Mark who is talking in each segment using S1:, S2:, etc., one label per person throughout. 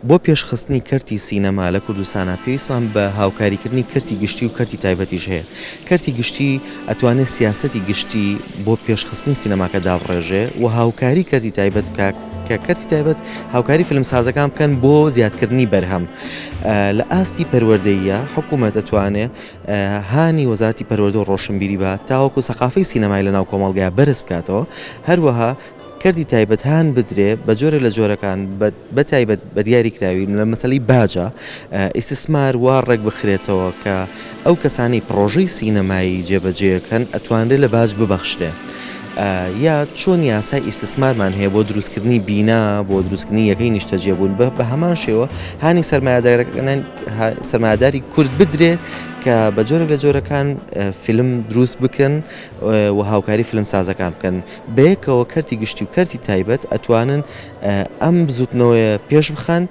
S1: بۆ پێشخستنی کەرتی سینەما لە کوردستانا پێویستمان بە هاوکاریکردنی کەرتی گشتی و کەرتی تایبەتیش هەیە. کەرتی گشتی ئەتوانێ سیاسەتی گشتی بۆ پێشخستنی سینەماکە دابڕێژێ و هاوکاری کەرتی تایبەت بکا کە کەرتی تایبەت هاوکاری فیلمسازەکان بکەن بۆ زیادکردنی بەرهەم. لە ئاستی پەروەردەییا حکوومەت ئەتوانێ هانی وەزارەتی پەروەردە و ڕۆشنبیری با تاوەکو سەقافەی سینەمای لەناو کۆمەڵگا بەرز بکاتەوە. هەروەها کەرتی تایبەت هان بدرێ بە جۆرێک لە جۆرەکان بە تایبەت بە دیاری کراوی لە مەسەلەی باجا ئیستسمار وا ڕێک بخرێتەوە کە ئەو کەسانەی پڕۆژەی سینەمایی جێبەجێ کەن ئەتوانرێ لە باج ببەخشرێ یا چۆن یاسای ئیستسمارمان هەیە بۆ دروستکردنی بینا بۆ دروستکردنی یەکەی نیشتەجێبوون بە هەمان شێوە هانی سەرمایەداری کورد بدرێ کە بە جۆرێک لە جۆرەکان فیلم دروست بکەن و هاوکاری فیلمسازەکان بکەن. بەیەکەوە کەرتی گشتی و کەرتی تایبەت ئەتوانن ئەم بزوتنەوەیە پێش بخەن،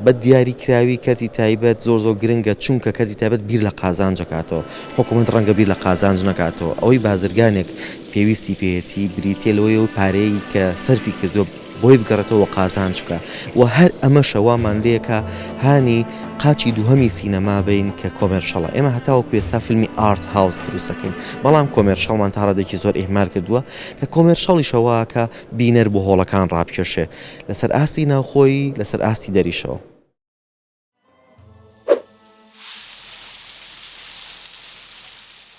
S1: بە دیاری کراوی کەرتی تایبەت زۆر زۆر گرنگە چونکە کەرتی تایبەت بیر لە قازانج ئەکاتەوە، حکومەت ڕەنگە بیر لە قازانج نەکاتەوە، ئەوەی بازرگانێک پێویستی پێیەتی بریتیە لەوەی ئەو پارەیەی کە سەرفی کردوە بۆی بگەڕێتەوە و قازانج بکا و هەر ئەمەشە وامان لێکا هانی قاچی دووهەمی سینەما بەین کە commercial ە ئێمە هەتاوەکو ئێستا فیلمی art house دروست ئەکەین بەڵام commercial مان تا ڕادەیەکی زۆر ئیهمال کردووە کە commercial یشە واکا بینەر بۆ هۆڵەکان ڕابکێشێ لەسەر ئاستی ناوخۆیی لەسەر ئاستی دەریشەوە.